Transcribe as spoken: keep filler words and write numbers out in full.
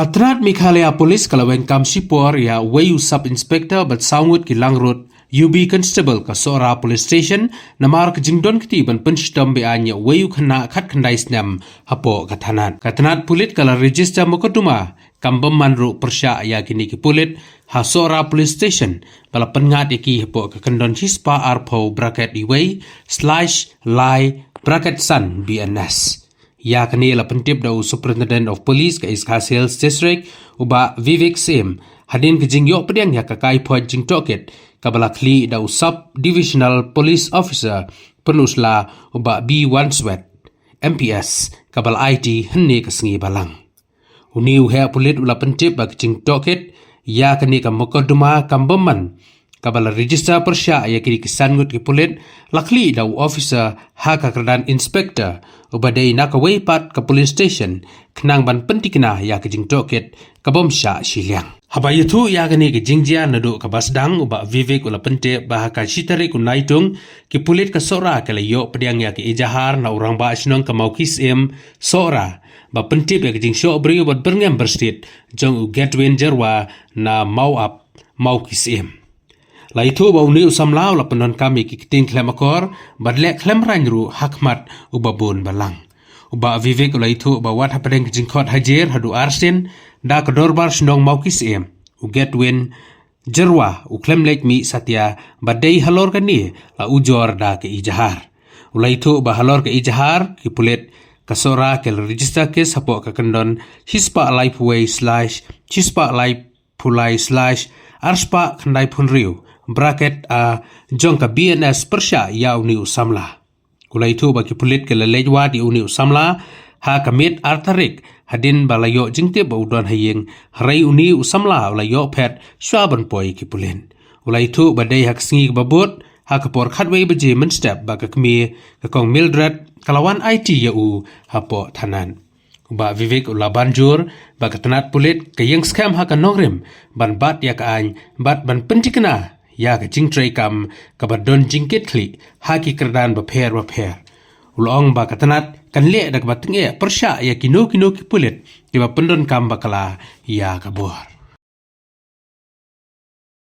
Ka tnat Meghalaya Police ka la weng kam shipor ïa uwei u Sub Inspector bad saw ngut ki langrut, U B Constable ka Sohra Police Station, namar ka jingdon kti ban pynshitom be-aiñ ïa uwei u khynnah khatkhyndai snem hapoh ka tnat. Ka tnat pulit ka la register mukotduma kam bymman ruh pyrshah ïa kine ki pulit ha Sohra Police Station, ba la pynngat ïa ki hapoh ka kyndon shispah arphew bracket uwei slash lai bracket san B N S. Ïa kane la pyntip da u Superintendent of Police ka East Khasi Hills District, u Bah Vivek Syiem, hadien ka jingïoh pdiang ïa ka kaiphod jingtohkit kaba la khlieh da u Sub Divisional Police Officer Pynursla, u Bah B Wadsworth, M P S, kaba la aiti hynne ka sngi balang. Une u heh pulit u la pyntip ba ka jingtohkit ïa kane ka mukotduma kam bymman kaba la register pyrshah ïa kine ki san ngut ki pulit la khlieh da u officer ha ka kyrdan inspector, uba dei na kawei pat ka police station, khnang ban pyntikna ïa ka jingtohkit ka bym shah shiliang. Haba ïathuh ïa kane ka jingjia naduh kaba sdang, u Bah Vivek u la pyntip ba ha ka shi tarik u Naitung, ki pulit ka Sohra ki la ïoh pdiang ïa ka ejahar na u rangbah shnong ka Mawkisiem Sohra, ba pyntip ïa ka jingshoh briew bad byrngem byrsiet jong u Gedwin Jyrwa na Mawap Mawkisiem. La ïathuh ba une u samla u la pyndonkam ïa ki ktien khlem akor bad leh khlem raiñ ruh ha khmat u babun balang. U Bah Vivek u la ïathuh ba wat hapdeng ka jingkhot hajer haduh arsien da ka dorbar shnong Mawkisiem, u Gedwin Jyrwa u khlem leit mih satia, ba dei halor kane la ujor da ka ejahar. U la ïathuh ba halor ka ejahar, ki pulit ka Sohra ki la register case hapoh ka kyndon shispah laiphew wei slash shispah laiphew lai slash arspah khyndaiphew hynriew bracket A jong ka B N S pyrshah ïa une u samla. U la ïathuh ba ki pulit ki la leit wad ïa une u samla ha ka miet ar tarik, hadien ba la ïoh jingtip ba u don ha ïing, hynrei une u samla u la ïoh phet shuwa ban poi ki pulit. U la ïathuh ba dei ha ka sngi kaba bud, ha ka por khatwei baje mynstep, ba ka kmie ka Kong Mildred ka la wan aiti ïa u hapoh thanat. U Bah Vivek u la ban jur ba ka tnat pulit ka ïeng skhem ha ka nongrim ban bat ïa ka aiñ bad ban pyntikna ïa ka jingtrei kam kaba don jingkitkhlieh ha ki kyrdan bapher bapher. U la ong ba ka tnat kan leh da kaba tyngeh pyrshah ïa kino kino ki pulit kiba pyndonkam bakla ïa ka bor.